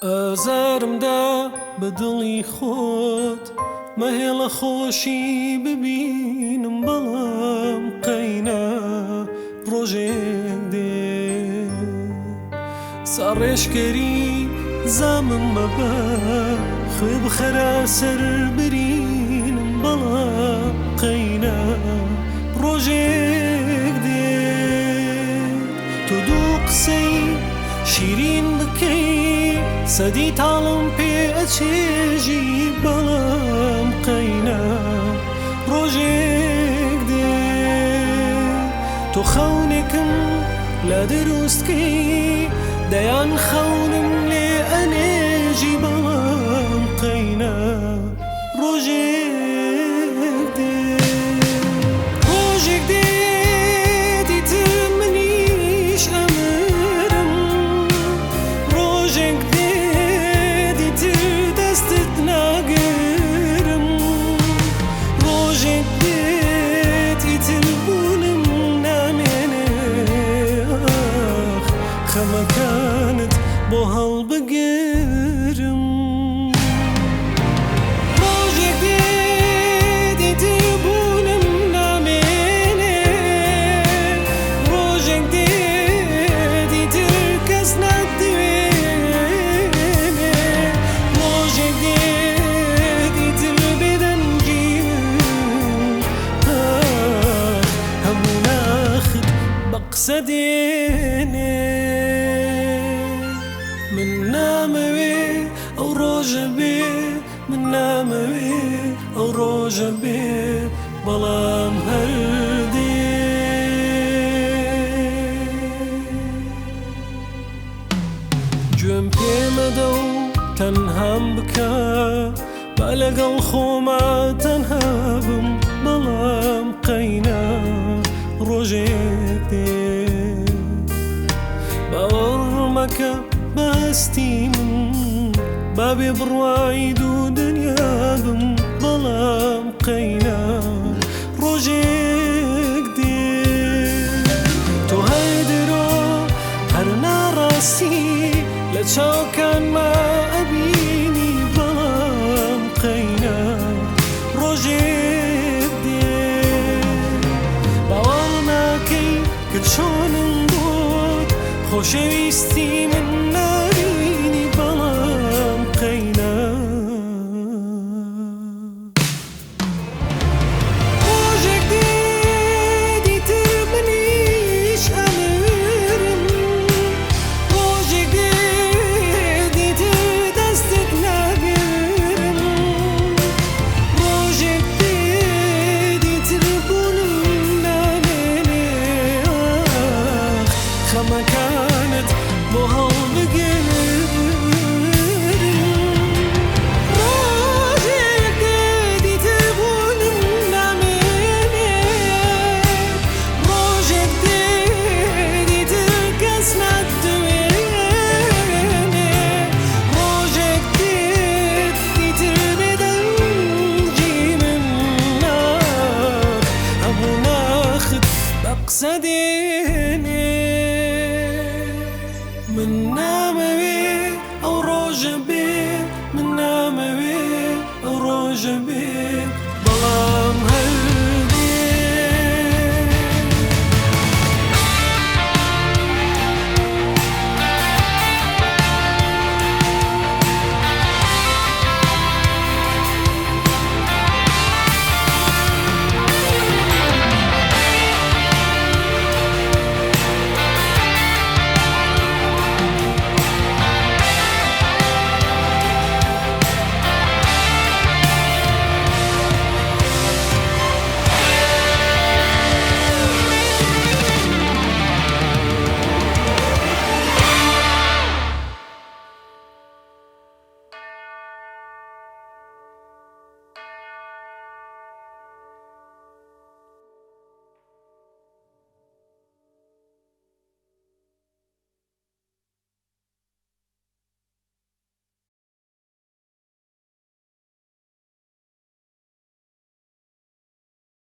ئازارم دا بە دڵی خۆت مەهێڵە خۆشی ببینم بەڵام قەینا ڕۆژێک دێ ساڕێژکەری زامم مەبە خوێ بخەرە سەر برینم بەڵام قەینا ڕۆژێک دێ تۆ دوو قسەی شیرین بکەی سەدی تاڵم پێ ئەچێژی بەڵام قەینا ڕۆژێک دێ تۆ خەونێکم لە دروستکەی دەیان خەونم لێ ئەنێژی بەڵام قەینا ڕۆژێک دێ ڕۆژێک دێ دیتر منیش ئەمرم ڕۆژێک دێ دیتر دەستت ناگرم ڕۆژێک دێت ئیتر بوونم نامێنێ ئاخ خەمەکانت بۆ هەڵبگرم ڕۆژێک دێت ئیتر بوونم نامێنێ ڕۆژێک دێت ئیتر کەس ناتوێنێ ڕۆژێک دێت ئیتر بێدەنگی من ئاخ هەموو ناخت بە قسە دێنێ من نامەوێ ئەو ڕۆژە بێ من نامەوێ ئەو ڕۆژە بێ بەڵام هەر دێ گوێم پێمەدە و تەنهام بکە با لەگەڵ خۆما تەنها بم بەڵام قەینا ڕۆژێک دێ باوەڕ مەکە بە هەستی من با بێ بڕوای دوو دنیا بم بەڵام قەینا ڕۆژێک دێ تۆ هەر درۆ هەر ناڕاستی لە چاوکانما ئەبینی بەڵام قەینا ڕۆژێک دێ باوەڕ ناکەی کە چۆنم بۆت خۆشەویستی من نابینی بەڵام قەینا ڕۆژێک دێ دیتر منیش ئەمرم ڕۆژێک دێ دیتر دەستت ناگرم ڕۆژێک دێ دیتر بوونم نامێنێ ئاخ خەمەکانت بۆ هەڵبگرم ڕۆژێک دێ دیتر بوونم نامێنێ ڕۆژێک دێ دیتر کەس ناتوێنێ ڕۆژێک دێت دیتر بێدەنگی من ئاخ هەموو ناخت بە قسە دێنێ من.